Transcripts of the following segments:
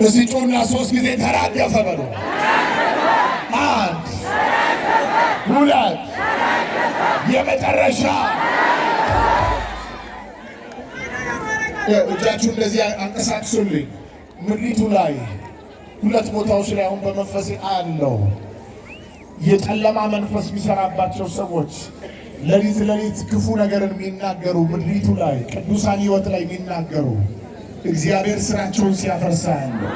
እዚህ ጩና ሶስት ጊዜ ተራገፈ በሉ። አንድ፣ ሁለት፣ የመጨረሻ። እጃችሁ እንደዚህ አንቀሳቅሱልኝ። ምድሪቱ ላይ ሁለት ቦታዎች ላይ አሁን በመንፈሴ አያለው። የጨለማ መንፈስ የሚሰራባቸው ሰዎች፣ ሌሊት ሌሊት ክፉ ነገርን የሚናገሩ፣ ምድሪቱ ላይ ቅዱሳን ሕይወት ላይ የሚናገሩ፣ እግዚአብሔር ስራቸውን ሲያፈርሳ ያለው፣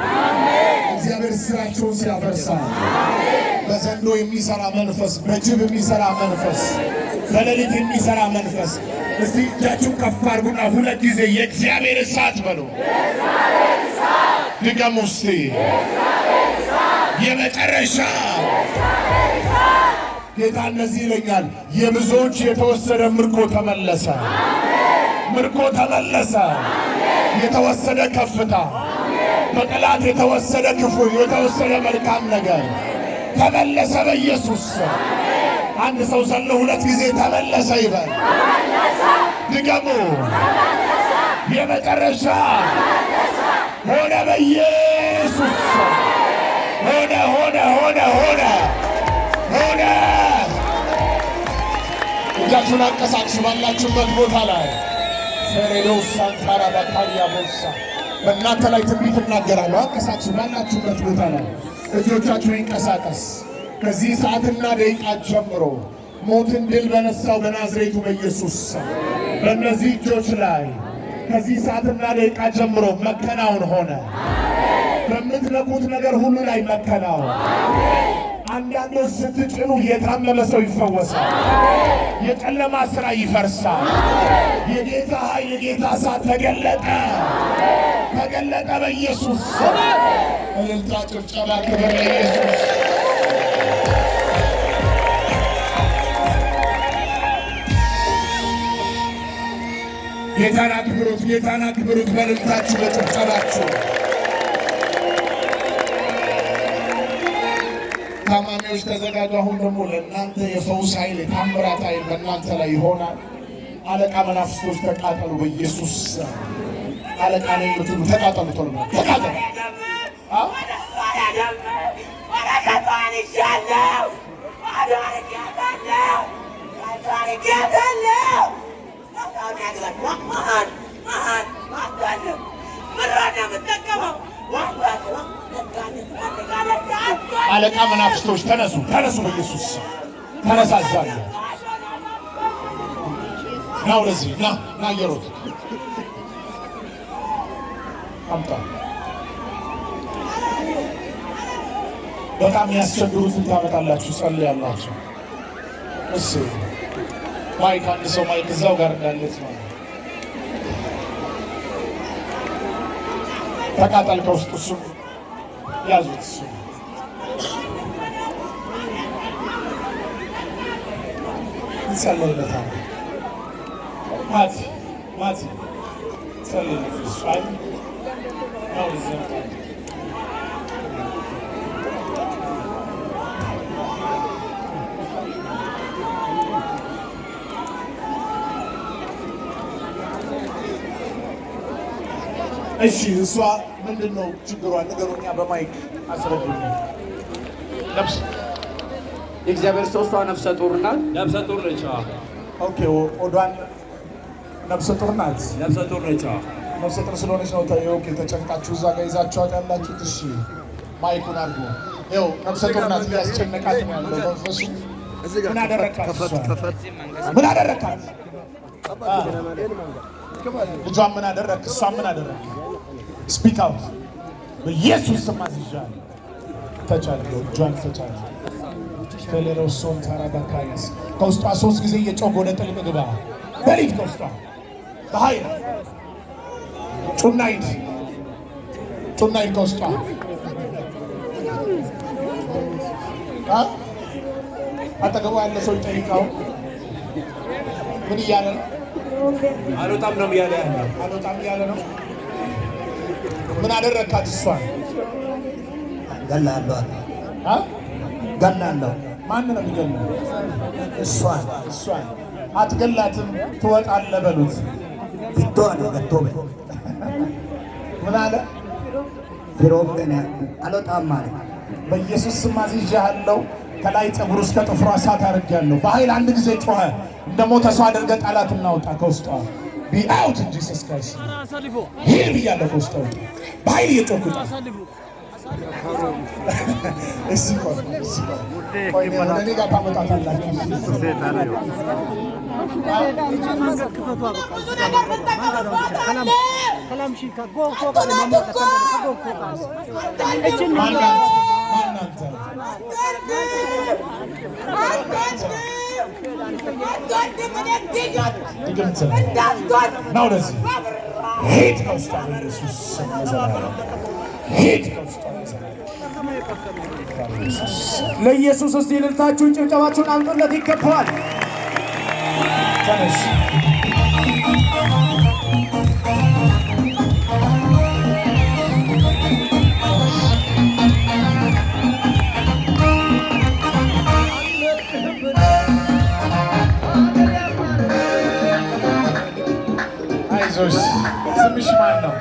እግዚአብሔር ስራቸውን ሲያፈርሳ፣ በዘንዶ የሚሰራ መንፈስ፣ በጅብ የሚሰራ መንፈስ፣ በሌሊት የሚሰራ መንፈስ። እስቲ እጃችሁን ከፍ አድርጉና ሁለት ጊዜ የእግዚአብሔር እሳት በሉ። ድገሙ እስቲ፣ የመጨረሻ። ጌታ እንደዚህ ይለኛል፣ የብዙዎች የተወሰደ ምርኮ ተመለሰ። ምርኮ ተመለሰ። የተወሰደ ከፍታ፣ በጠላት የተወሰደ ክፉ፣ የተወሰደ መልካም ነገር ተመለሰ በኢየሱስ ስም። አንድ ሰው ዘሎ ሁለት ጊዜ ተመለሰ ይበል። ድገሙ። የመጨረሻ። ሆነ በኢየሱስ ስም። ሆነ፣ ሆነ፣ ሆነ፣ ሆነ፣ ሆነ። እጃችሁን አንቀሳቅሱ ባላችሁበት ቦታ ላይ። ፌሬዶስ ሳንታራ ባካሪያ ቦሳ፣ በእናንተ ላይ ትንቢት እናገራለሁ። አንቀሳቅሱ ባላችሁበት ቦታ ላይ፣ እጆቻችሁ ይንቀሳቀስ። ከዚህ ሰዓትና ደቂቃ ጀምሮ ሞትን ድል በነሳው በናዝሬቱ በኢየሱስ ስም በእነዚህ እጆች ላይ ከዚህ ሰዓትና ደቂቃ ጀምሮ መከናወን ሆነ። በምትነኩት ነገር ሁሉ ላይ መከናወን። አንዳንዶች ስትጭኑ የታመመ ሰው ይፈወሳል። የጨለማ ስራ ይፈርሳል። የጌታ ኃይል፣ የጌታ እሳት ተገለጠ፣ ተገለጠ በኢየሱስ። እልልታ፣ ጭብጨባ፣ ክብር ለኢየሱስ። ጌታን አክብሩት፣ ጌታን አክብሩት በእልልታችሁ፣ በጭብጨባችሁ። ታማሚዎች ተዘጋጁ። አሁን ደግሞ ለእናንተ የፈውስ ኃይል፣ የታምራት ኃይል በእናንተ ላይ ይሆናል። አለቃ መናፍስቶች ተቃጠሉ በኢየሱስ ስም። አለቃ ነኝ የምትሉ ተቃጠሉ፣ ቶሎ በሉ፣ ተቃጠሉ። አ? ወረቀቷን ይዣለሁ። ባዶ አድርጌያታለሁ። ባዶ አድርጌያታለሁ። መሀን መሀን አትወድም። ምሯን ነው የምጠቀመው። አትወድም። አለቃ መናፍስቶች ተነሱ፣ ተነሱ፣ በኢየሱስ ስም ተነሳዛለሁ። ና ወደዚህ ና፣ ና እየሮጥ አምጣ። በጣም ያስቸግሩትን ታመጣላችሁ፣ ጸልያላችሁ። እሺ mic፣ አንድ ሰው mic እዛው ጋር እንዳለች ነው። ተቃጠል ከውስጡ፣ እሱን ያዙት። እሱ እንጸልይለታለን። ማቲ፣ ማቲ፣ ጸልይለት። እሱ አይ ነው እዚህ መጣ። እሺ፣ እሷ ምንድን ነው ችግሯ? ንገሩኛ፣ በ mic አስረዱኝ። ነፍስ የእግዚአብሔር ሰው፣ እሷ ነፍሰ ጡር ናት። ነፍሰ ጡር ነች። አዎ። Okay፣ ሆዷን ነፍሰ ጡር ናት። ነፍሰ ጡር ነች። አዎ። ነፍሰ ጡር ስለሆነች ነው። Okay፣ ተጨንቃችሁ እዛ ጋር ይዛችኋት ያላችሁት። እሺ፣ mic ኡን አድርጎ ይኸው ነፍሰ ጡር ናት። እያስጨነቃት ነው ያለው መንፈሱ። ምን አደረካት? እሷን ምን አደረካት? ልጇን ምን አደረክ? እሷን ምን አደረክ? Speak out። በኢየሱስ ስም አዝዣለሁ። ተቻለሁ፣ እጇን ተቻለሁ። ፌሌሮሶን ታራባካያስ፣ ከውስጧ ሶስት ጊዜ እየጮህ ወደ ጥልቅ ግባ። በሊት ከውስጧ በኃይል ጩና ሂድ፣ ጩና ሂድ ከውስጧ። አ? አጠገቡ ያለ ሰው ይጠይቀው። ምን እያለ ነው? አልወጣም ነው እያለ ያለው። አልወጣም እያለ ነው። ምን አደረግካት እሷን? ገላለሁ። አ? ገላለሁ። ማን ነው የሚገለው? እሷን። እሷን አትገላትም፣ ትወጣለህ በሉት። ፊቷን ገቶበ። ምን አለ? ፊሮም አልወጣም አለ። በኢየሱስ ስም አዝዤሃለሁ። ከላይ ፀጉር እስከ ጥፍሯ እሳት አድርጌያለሁ። በኃይል አንድ ጊዜ ጮኸ፣ እንደ ሞተ ሰው አድርገህ ጣላት እናውጣ ከውስጧ። Be out in Jesus Christ። ሂድ ብያለሁ። ከውስጧ ውጣ። በኃይል እየጮህክ ውጣ። እስኪ ቆይ፣ እስኪ ቆይ፣ ቆይ፣ ወደ እኔ ጋር ታመጣታላችሁ። ብዙ ነገር ብጠቀምባታለሁ። አትናት እኮ። ማን አንተ? ማን አንተ? ድግምት ነው። ና ወደዚህ ሂድ። ከውስጧ በኢየሱስ ስም ለዘላለም ሂድ። ከውስጧ ለዘላለም። ለኢየሱስ እስቲ እልልታችሁን ጭብጨባችሁን አምጡለት፣ ይገባዋል። ተነሽ። አይዞሽ። ስምሽ ማን ነው?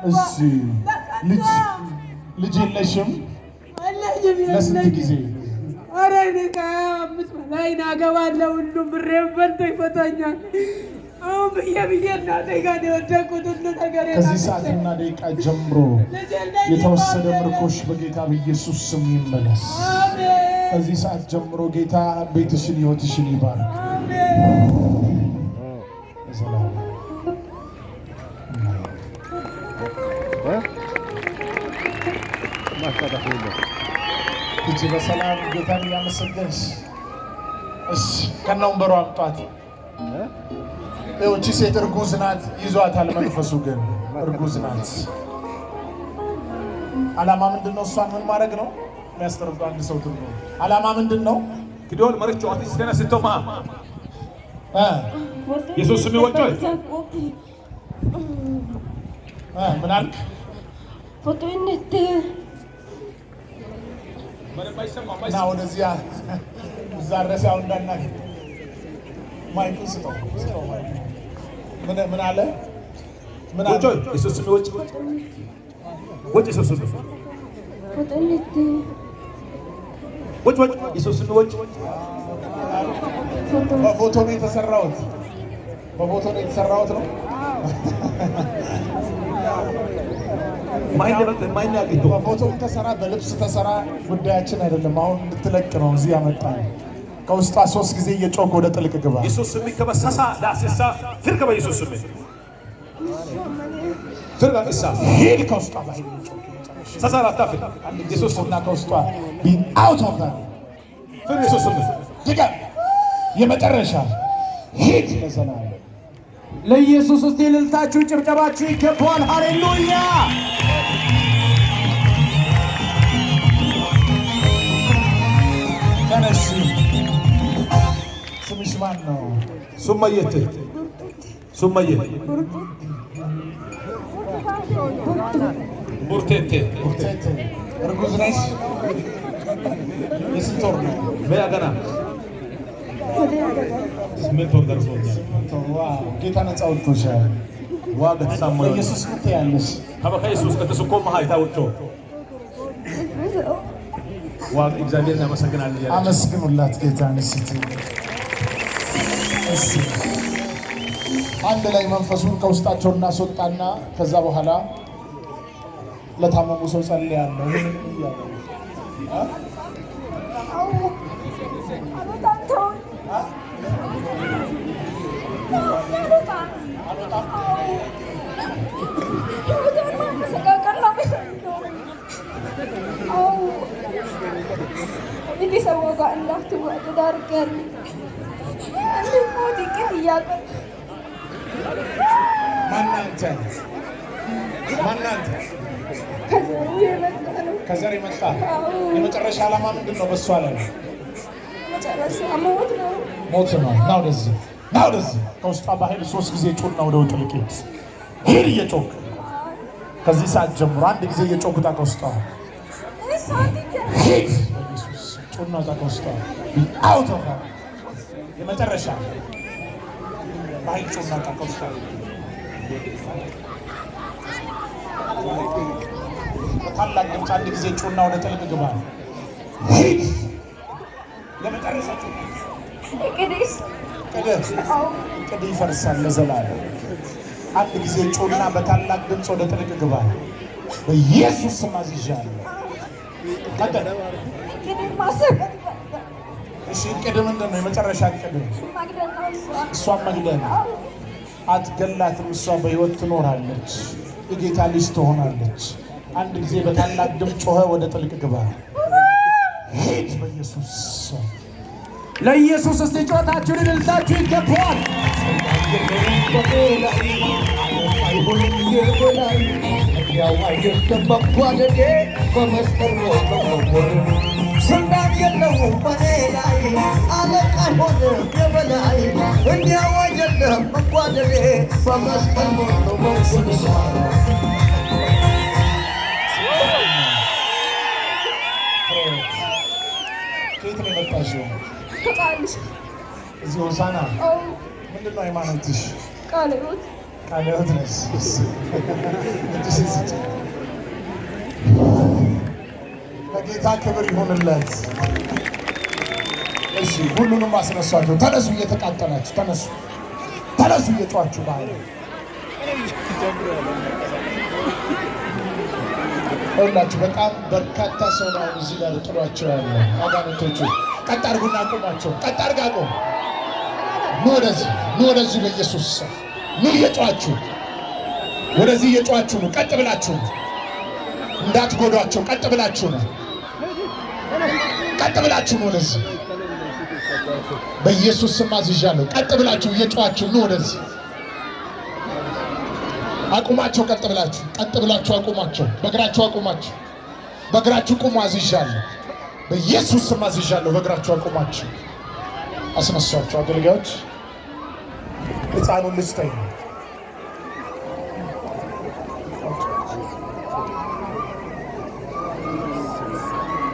እሺ፣ ልጅ ልጅ የለሽም? ለስንት ጊዜ? ኧረ እኔ ከ25 በላይ አገባለሁ። ሁሉም ብሬን በልቶ ይፈታኛል። አሁን ብዬ ብዬ እናቴ ጋር ነው የወደቅኩት። ሁሉ ነገር ከዚህ ሰዓትና ደቂቃ ጀምሮ የተወሰደ ምርኮሽ በጌታ በኢየሱስ ስም ይመለስ። አሜን። ከዚህ ሰዓት ጀምሮ ጌታ ቤትሽን፣ ህይወትሽን ይባርክ። አሜን። ለዘላለም። እጅ በሰላም ጌታን እያመሰገንሽ። እሺ፣ ከነ ወንበሩ አምጧት። ይኸው እቺ ሴት እርጉዝ ናት፣ ይዟታል መንፈሱ፣ ግን እርጉዝ ናት። ዓላማ ምንድን ነው? እሷን ምን ማድረግ ነው? የሚያስተረጉ አንድ ሰው ትርጉም። ዓላማ ምንድን ነው? Kidol maricho ati sistena sitoma. እ ኢየሱስ ስም ይወጮይ። ምን አልክ? Foto እና ወደዚያ እዛ ድረስ ያው እንዳናገኝ ማይኩን ስጠው፣ ስጠው ማይኩን። ምን ምን አለ? ምን አለ? ወጮይ ኢየሱስ ስም ወጭ ወጭ ኢየሱስ ስም ወጭ ወጭ ኢየሱስ ስም ወጭ። በፎቶ ነው የተሰራሁት። በፎቶ ነው የተሰራሁት ነው። ማይነ ማይነ ያግቶ በፎቶም ተሰራ በልብስ ተሰራ ጉዳያችን አይደለም። አሁን እንድትለቅ ነው እዚህ ያመጣን። ከውስጧ ሶስት ጊዜ እየጮክ ወደ ጥልቅ ግባ። ኢየሱስ ስም ከበሳሳ ዳስሳ ፍርከበ ኢየሱስ ስም ፍርጋ እሳ ሂድ ከውስጧ በኃይል እየጮክ የመጨረሻ ሳሳ ላታፍር ኢየሱስ እና ከውስጧ be out of her። ፍር ኢየሱስ ስም። ድገም፣ የመጨረሻ ሂድ ለዘላለም። ለኢየሱስ እስቲ እልልታችሁ ጭብጨባችሁ ይገባዋል። ሃሌሉያ! ተነሺ። ስምሽ ማን ነው? ሱመየት ሱመየ ቡርቴቴ። ቡርቴቴ። እርጉዝ ነሽ? የስንት ወር ነው? በያገና 8 ወር ደርሶኛል። 8 ወር። Wow! ጌታ ነፃ አውጥቶሻል። ዋጋ ተሳሞ ለኢየሱስ ምን ትያለሽ? ሀበካ ኢየሱስ ከተስኮ መሀይታ ወጮ ዋጋ እግዚአብሔርን ያመሰግናል እያለች። አመስግኑላት ጌታን። እስቲ እስቲ አንድ ላይ መንፈሱን ከውስጣቸው እናስወጣና ከዛ በኋላ ለታመሙ ሰው ጸልያለሁ። ይህንን እያለ አልወጣም፣ ተውኝ። ተውኝ፣ አልወጣም። ህይወቴን ማመሰቃቀል ነው የምፈልገው። አዎ፣ ቤተሰቧ ጋር እንዳትዋደድ አድርጌያለሁ። እንድሞት እቅድ እያቀድኩ። ማናንተ? ማናንተ? ከዘሩ የመጣ ነው። ከዘር የመጣ የመጨረሻ ዓላማ ምንድን ነው? በእሷ ላይ መጨረሻ ሞት ነው። ሞት ነው። እና ወደዚህ ና ወደዚህ። ከውስጧ በኃይል ሶስት ጊዜ ጩና ወደ ጥልቅ ሂድ። ሂድ እየጮክ። ከዚህ ሰዓት ጀምሮ አንድ ጊዜ እየጮክ ውጣ ከውስጧ። ሂድ በኢየሱስ ጩና ውጣ ከውስጧ። Out of her። የመጨረሻ በኃይል ጩና ውጣ ከውስጧ። በታላቅ ድምፅ አንድ ጊዜ ጩና ወደ ጥልቅ ግባ። ሂድ። የመጨረሻ ጩና። እቅዴስ? እቅድ እቅድ ይፈርሳል ለዘላለም። አንድ ጊዜ ጩና በታላቅ ድምፅ ወደ ጥልቅ ግባ። በኢየሱስ ስም አዝዣለሁ። ቀጥል። እቅዴን ማሳካት እፈልጋለሁ። እሺ፣ እቅድ ምንድን ነው? የመጨረሻ እቅድ? መግደል ነው እሷን። እሷን መግደል። አትገላትም። እሷ በሕይወት ትኖራለች። የጌታ ልጅ ትሆናለች። አንድ ጊዜ በታላቅ ድምፅ ጮኸ ወደ ጥልቅ ግባ። ሂድ በኢየሱስ ስም። ለኢየሱስ እስቲ ጮታችሁን እልልታችሁ ይገባዋል። አይሆንም የበላይ፣ እንዲያው አይደለም መጓደዴ፣ በመስቀል ሞት መወረድ። ስልጣን የለውም በኔ ላይ፣ አለቃ አይሆንም የበላይ፣ እንዲያው አይደለም መጓደዴ፣ በመስቀል ሞት መወረድ። ፍሬህይወት፣ ከየት ነው የመጣሽው? ከቃልሽ። እዚህ ሆሳና? አዎ። ምንድን ነው ሃይማኖትሽ? ቃለ ሕይወት። ቃለ ሕይወት ነሽ። እጅሽን ስጪ። ለጌታ ክብር ይሁንለት። እሺ፣ ሁሉንም አስነሷቸው። ተነሱ፣ እየተቃጠላችሁ ተነሱ፣ ተነሱ፣ እየጮኻችሁ በኃይል። ሁላችሁ በጣም በርካታ ሰው ነው አሁን እዚህ ጋር ጥሏቸው ያለ አጋንንቶቹ። ቀጥ አድርጉና አቁማቸው። ቀጥ አድርጋ አቁም። ኑ ወደዚህ፣ ኑ ወደዚህ፣ በኢየሱስ ስም ኑ። እየጮኻችሁ ወደዚህ እየጮኻችሁ ነው። ቀጥ ብላችሁ ነው። እንዳትጎዷቸው። ቀጥ ብላችሁ ነው። ቀጥ ብላችሁ ነው ወደዚህ። በኢየሱስ ስም አዝዣለሁ። ቀጥ ብላችሁ እየጮኻችሁ ኑ ወደዚህ። አቁማቸው። ቀጥ ብላችሁ፣ ቀጥ ብላችሁ አቁማቸው። በእግራችሁ አቁማቸው። በእግራችሁ ቁሙ። አዝዣለሁ። በኢየሱስ ስም አዝዣለሁ። በእግራችሁ አቁማቸው። አስነሷቸው። አገልጋዮች፣ ህፃኑን ልጅ ተኝ።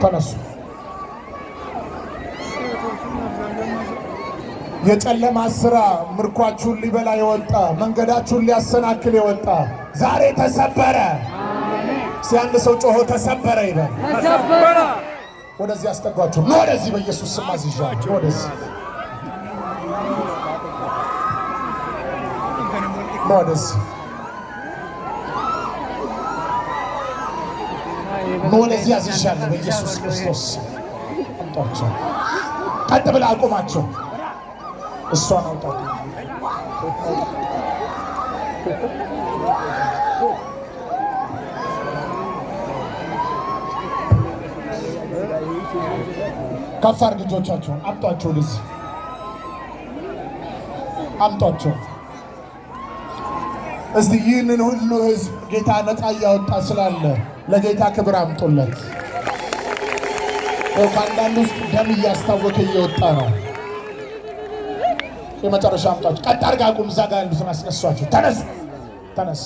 ተነሱ። የጨለማ ስራ ምርኳችሁን ሊበላ የወጣ፣ መንገዳችሁን ሊያሰናክል የወጣ ዛሬ ተሰበረ። እስኪ አንድ ሰው ጮሆ ተሰበረ ይበል። ተሰበረ። ወደዚህ አስጠጓቸው። ኑ ወደዚህ፣ በኢየሱስ ስም አዝዣለሁ። ኑ ወደዚህ፣ ኑ ወደዚህ፣ ኑ ወደዚህ አዝዣለሁ። በኢየሱስ ክርስቶስ ስም አምጧቸው። ቀጥ ብለህ አቁማቸው። እሷን አውጣት። ከፍ አድርግ እጆቻቸውን። አምጧቸው፣ ወደዚህ አምጧቸው። እስቲ ይህንን ሁሉ ህዝብ ጌታ ነፃ እያወጣ ስላለ ለጌታ ክብር አምጡለት። ይኸው ከአንዳንድ ውስጥ ደም እያስታወከ እየወጣ ነው። የመጨረሻ አምጧቸው። ቀጥ አድርጋ አቁም። እዛ ጋር ያሉትን አስነሷቸው። ተነስ፣ ተነስ።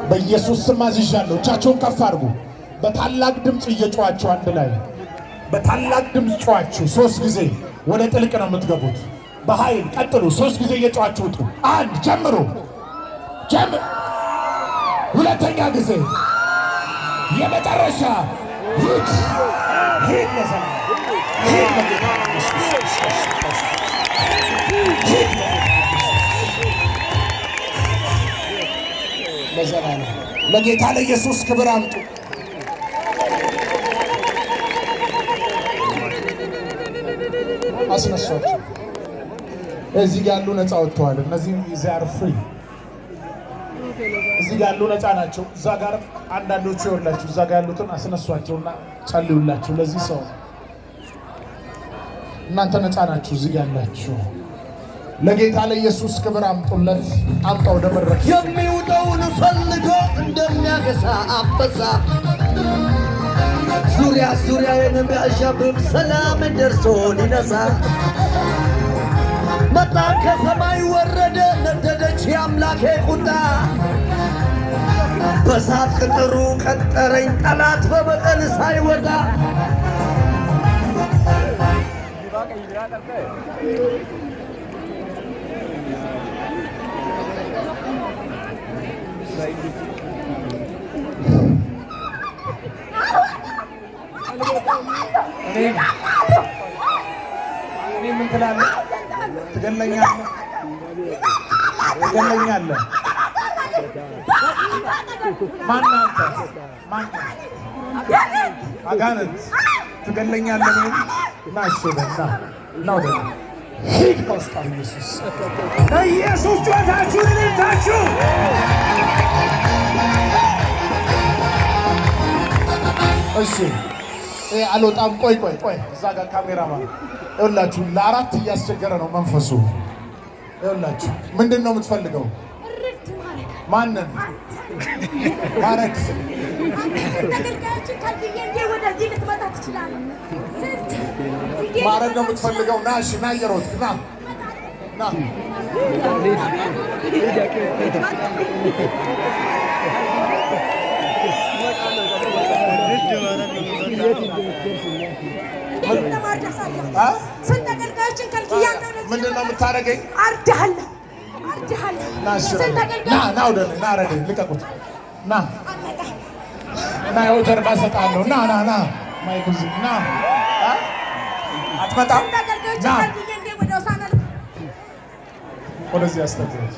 በኢየሱስ ስም አዝዣለሁ። እጃቸውን ከፍ አድርጉ። በታላቅ ድምፅ እየጮኻችሁ፣ አንድ ላይ በታላቅ ድምፅ ጮኻችሁ ሶስት ጊዜ ወደ ጥልቅ ነው የምትገቡት። በኃይል ቀጥሉ። ሶስት ጊዜ እየጮኻችሁ ውጡ። አንድ፣ ጀምሩ፣ ጀምሩ። ሁለተኛ ጊዜ፣ የመጨረሻ። ሂድ፣ ሂድ፣ ለዘላለም ሂድ። በጌታ ኢየሱስ ክርስቶስ ሂድ። ለዘላለም ለጌታ ለኢየሱስ ክብር አምጡ። አስነሷቸው። እዚህ ጋር ያሉ ነፃ ወጥተዋል። እነዚህ they are free። እዚህ ጋር ያሉ ነፃ ናቸው። እዛ ጋር አንዳንዶቹ ይኸውላችሁ፣ እዛ ጋር ያሉትን አስነሷቸውና ጸልዩላቸው። ለዚህ ሰው እናንተ ነፃ ናችሁ። እዚህ ጋር ያላችሁ ለጌታ ለኢየሱስ ክብር አምጡለት። አምጣ ወደ መድረክ። የሚውጠውን ፈልጎ እንደሚያገሳ አንበሳ ዙሪያ ዙሪያዬን ቢያዣብብ ሰላም ደርሶ ሊነሳ መጣ ከሰማይ ወረደ፣ ነደደች የአምላኬ ቁጣ። በሳት ቅጥሩ ቀጠረኝ ጠላት በበቀል ሳይወጣ። እኔ ምን ትላለህ? ትገለኛለህ? ትገለኛለህ? ማነህ አንተ? ማነህ? አጋንንት ትገለኛለህ? እኔን? ና እሺ በል ና ና ወደ እኔ። ሂድ ከውስጥ ኢየሱስ። ለኢየሱስ ጩኸታችሁን እልልታችሁ። እሺ አልወጣም። ቆይ ቆይ ቆይ፣ እዛ ጋር ካሜራማን ይኸውላችሁ፣ ለአራት እያስቸገረ ነው መንፈሱ። ይኸውላችሁ ምንድን ነው የምትፈልገው? እርድ ማድረግ። ማንን ማረግ? ተገልጋዮችን ከልዬ እንዴ ወደዚህ ልትመጣ ትችላለህ። ስንት እንዴ ማረግ ነው የምትፈልገው? ና እሺ፣ ና እየሮጥክ ና ና። እንዴት እንደማርድ አሳየህ። አ? ስንት ተገልጋዮችን ከልክያለሁ። ወደዚህ ምንድን ነው የምታደርገኝ? አርድሃለሁ፣ አርድሃለሁ። ና እሺ፣ ስንት ና ተገልጋዮች ና ወደ እኔ ና፣ ረደኝ፣ ልቀቁት። ና አልመጣም። ና፣ ይኸው ጀርባ እሰጥሃለሁ። ና ና ና፣ ማይኩ እዚህ ና። አ? አትመጣም? ስንት ተገልጋዮችን ና ከልክዬ እንዴ ወደ ሆሳዕና ወደዚህ አስጠግበት።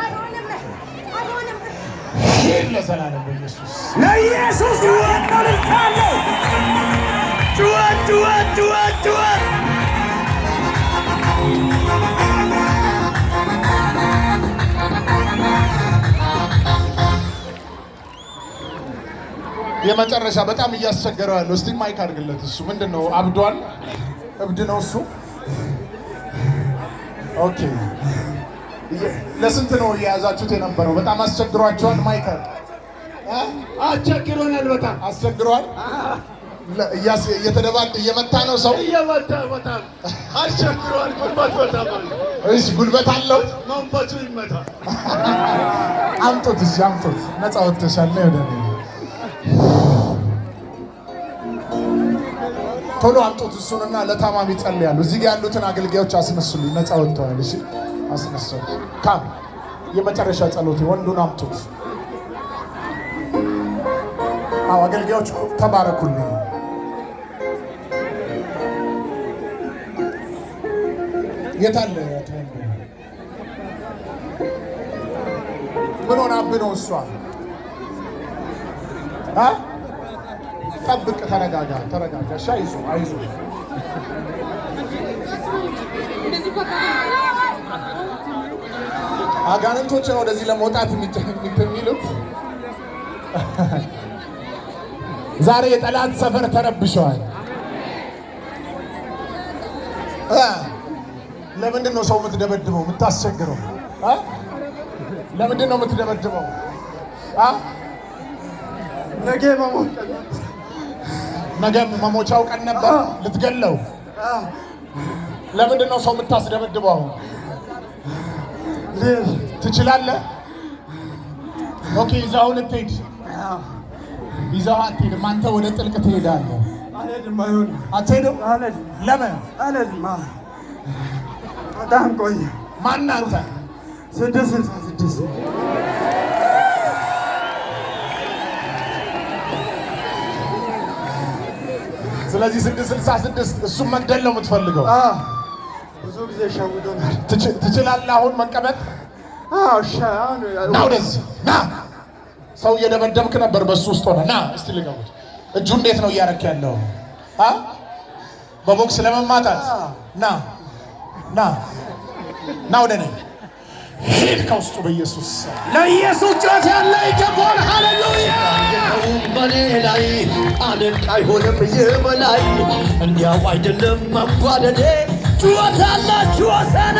አይሆንም፣ አይሆንም። ሂድ ለዘላለም በኢየሱስ። ለኢየሱስ ጩኸት ነው እልልታ አለው። ጩኸት ጩኸት ጩኸት ጩኸት። የመጨረሻ በጣም እያስቸገረው ያለው እስቲ mic አድርግለት። እሱ ምንድን ነው አብዷል? እብድ ነው እሱ። Okay፣ ለስንት ነው እየያዛችሁት የነበረው? በጣም አስቸግሯቸዋል። Mic አድርግ። እ? አስቸግሮናል በጣም። አስቸግሯል። እየተደባደ እየመታ ነው ሰው። እየመታ በጣም አስቸግሯል። ጉልበት በጣም አለ። እሺ ጉልበት አለው። መንፈሱ ይመታ። አምጡት፣ እሺ አምጡት። ነፃ ወጥተሻል። ነይ ወደ እኔ። ቶሎ አምጡት እሱንና ለታማሚ ጸልያለሁ። እዚህ ጋር ያሉትን አገልጋዮች አስነሱልኝ። ነፃ ወጥተዋል። እሺ አስነሱ። ካም የመጨረሻ ጸሎት ወንዱን አምጡት። አዎ አገልጋዮች ተባረኩልኝ። የት አለ ወንዱ? ምን ሆናብህ ነው እሷ? አ? ጠብቅ፣ ተረጋጋ፣ ተረጋጋ። እሺ አይዞህ፣ አይዞህ። አጋንንቶችን ወደዚህ ለመውጣት የሚሉት ዛሬ የጠላት ሰፈር ተረብሸዋል። እ ለምንድን ነው ሰው የምትደበድበው የምታስቸግረው? እ? ለምንድን ነው የምትደበድበው? አ? ነገ መሞት ቀን ነበር። ነገ መሞቻው ቀን ነበር ልትገለው። ለምንድን ነው ሰው የምታስደበድበው? አሁን ትችላለህ? Okay፣ ይዘኸው ልትሄድ ይዘኸው አትሄድም። አንተ ወደ ጥልቅ ትሄዳለህ። አልሄድም፣ አይሆንም። አትሄድም? አልሄድም፣ ለምን? አልሄድም። በጣም ቆየ። ማን አንተ? 666። ስለዚህ 666 እሱም መግደል ነው የምትፈልገው። ብዙ ጊዜ ሸውዶናል። ትችላለህ አሁን መቀመጥ? አዎ፣ እሺ፣ አሁን ና ወደዚህ ና። ሰው እየደበደብክ ነበር በሱ ውስጥ ሆነ። ና እስቲ ልቀቁት። እጁ እንዴት ነው እያረክ ያለው? አ? በቦክስ ለመማታት ና ና ና ወደ እኔ ሂድ ከውስጡ በኢየሱስ ስም። ለኢየሱስ ጩኸት ያለ ይገባል። ሃሌሉያ። በኔ ላይ አለቃ አይሆንም የበላይ፣ እንዲያው አይደለም መጓደዴ። ጩኸት አላችሁ ወሰነ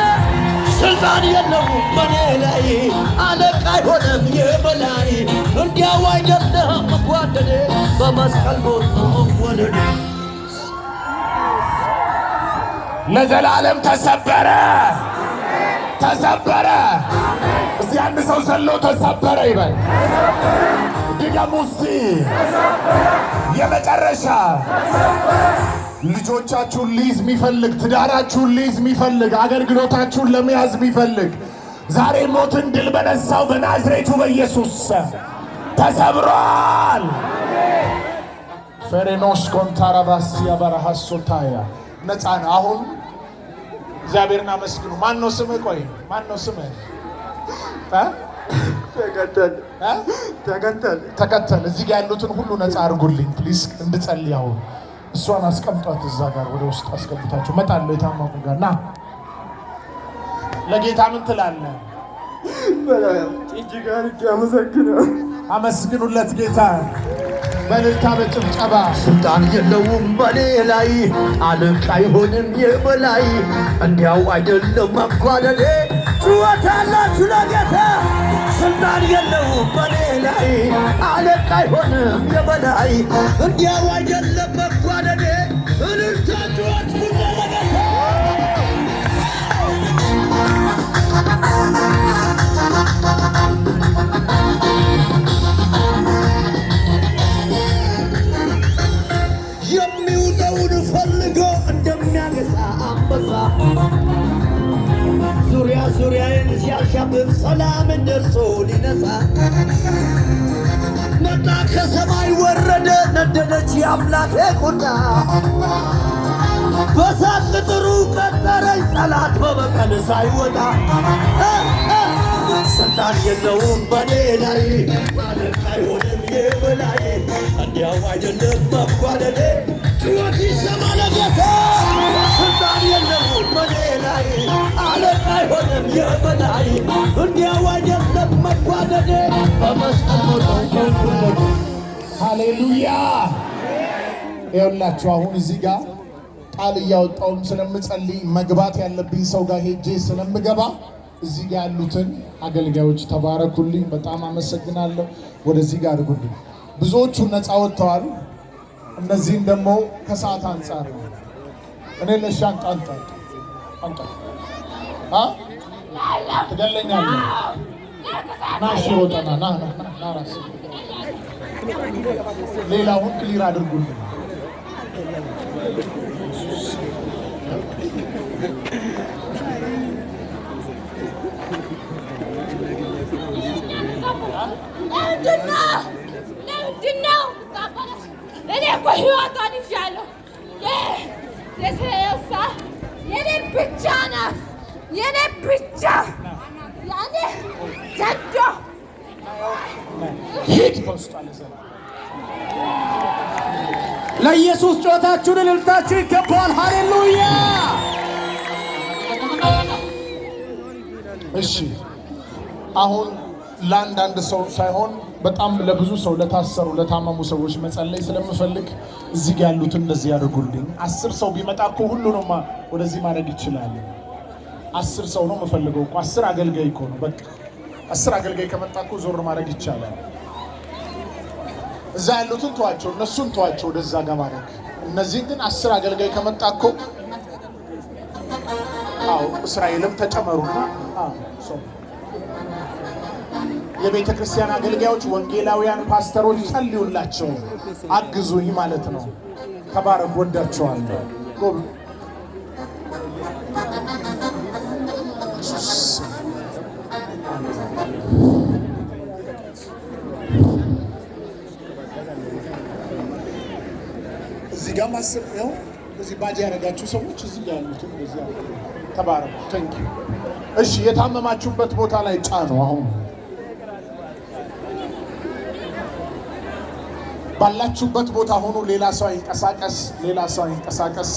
ስልጣን የለውም በኔ ላይ፣ አለቃ አይሆንም የበላይ፣ እንዲያው አይደለም መጓደዴ፣ በመስቀል ሞት ነው መወለዴ። ለዘላለም ተሰበረ፣ ተሰበረ። እስቲ አንድ ሰው ዘሎ ተሰበረ ይበል። ድገሙ እስቲ። የመጨረሻ ልጆቻችሁን ሊይዝ የሚፈልግ፣ ትዳራችሁን ሊይዝ የሚፈልግ፣ አገልግሎታችሁን ለመያዝ የሚፈልግ ዛሬ ሞትን ድል በነሳው በናዝሬቱ በኢየሱስ ስም ተሰብሯል። ፈሬኖስ ኮንታራባሲያ በረሃሶታያ ነፃ ነው። አሁን እግዚአብሔርን አመስግኑ። ማን ነው ስምህ? ቆይ ማን ነው ስምህ? እ? ተከተል እ? ተከተል ተከተል። እዚህ ጋር ያሉትን ሁሉ ነፃ አድርጉልኝ please፣ እንድጸልይ አሁን። እሷን አስቀምጧት እዛ ጋር ወደ ውስጥ አስገብታችሁ እመጣለሁ። የታመሙ ጋር ና። ለጌታ ምን ትላለህ? እጅግ አድርጌ አመሰግናለሁ። አመስግኑለት ጌታ በእልልታ በጭብጨባ። ስልጣን የለውም በኔ ላይ፣ አለቃ አይሆንም የበላይ፣ እንዲያው አይደለም መጓደሌ። ጩኸት አላችሁ ለጌታ። ስልጣን የለውም በኔ ላይ፣ አለቃ አይሆንም የበላይ፣ እንዲያው አይደለም መጓደሌ። እልልታ ጩኸት ሁሉ ለጌታ። የሚውጠውን ፈልጎ እንደሚያገሳ አንበሳ ዙሪያ ዙሪያዬን ሲያሻብብ ሰላምን ደርሶ ሊነሳ መጣ፣ ከሰማይ ወረደ፣ ነደደች የአምላኬ ቁጣ። በሳት ቅጥሩ ቀጠረኝ ጠላት በበቀል ሳይወጣ። እ እ ስልጣን የለውም በኔ ላይ፣ አለቃ አይሆንም የበላይ፣ እንዲያው አይደለም መጓደሌ። ጩኸት ይሰማ ለጌታ። ስልጣን የለውም በኔ ላይ፣ አለቃ አይሆንም የበላይ፣ እንዲያው አይደለም መጓደሌ። በመስቀል ሞቶ ሞቶ። ሃሌሉያ። ይኸውላችሁ አሁን እዚህ ጋር ቃል እያወጣውም ስለምጸልይ መግባት ያለብኝ ሰው ጋር ሄጄ ስለምገባ እዚህ ጋር ያሉትን አገልጋዮች ተባረኩልኝ። በጣም አመሰግናለሁ። ወደዚህ ጋር አድርጉልኝ። ብዙዎቹ ነፃ ወጥተዋል። እነዚህም ደግሞ ከሰዓት አንጻር ነው። እኔ ለሻ አንጣ አንጣ አንጣ አ ትገለኛለህ። ና እሺ፣ ሮጠና ና ና ና ና ራስህ ሌላውን clear አድርጉልኝ። ለምንድን ነው? ለምንድን ነው የምታበላሽ? እኔ እኮ ህይወቷን ይዣለሁ። የሳ የኔ ብቻ ናት፣ የኔ ብቻ ያኔ ዘንዶ። ሂድ ከውስጧ ለዘላለም። ለኢየሱስ ጮታችሁን እልልታችሁ ይገባዋል። ሃሌሉያ! እሺ አሁን ለአንዳንድ ሰው ሳይሆን በጣም ለብዙ ሰው፣ ለታሰሩ ለታመሙ ሰዎች መጸለይ ስለምፈልግ እዚህ ጋ ያሉትን እንደዚህ ያድርጉልኝ። 10 ሰው ቢመጣ እኮ ሁሉንም ወደዚህ ማድረግ ይችላል። 10 ሰው ነው የምፈልገው እኮ፣ 10 አገልጋይ እኮ ነው። በቃ 10 አገልጋይ ከመጣ እኮ ዞር ማድረግ ይቻላል። እዛ ያሉትን ተዋቸው፣ እነሱን ተዋቸው ወደዛ ጋር ማድረግ። እነዚህን ግን 10 አገልጋይ ከመጣ እኮ፣ አዎ እስራኤልም ተጨመሩና፣ አዎ ሰው የቤተ ክርስቲያን አገልጋዮች፣ ወንጌላውያን፣ ፓስተሮች ጸልዩላቸው፣ አግዙኝ ማለት ነው። ተባረክ፣ ወዳቸዋለሁ። ጎብ እዚህ ጋር ማሰብ ነው። እዚህ ባጅ ያደረጋችሁ ሰዎች እዚህ ጋር ያሉትን እንደዚህ አድርጉ። ተባረኩ። Thank you። እሺ የታመማችሁበት ቦታ ላይ ጫኑ። አሁን ባላችሁበት ቦታ ሆኖ ሌላ ሰው አይንቀሳቀስ፣ ሌላ ሰው አይንቀሳቀስ።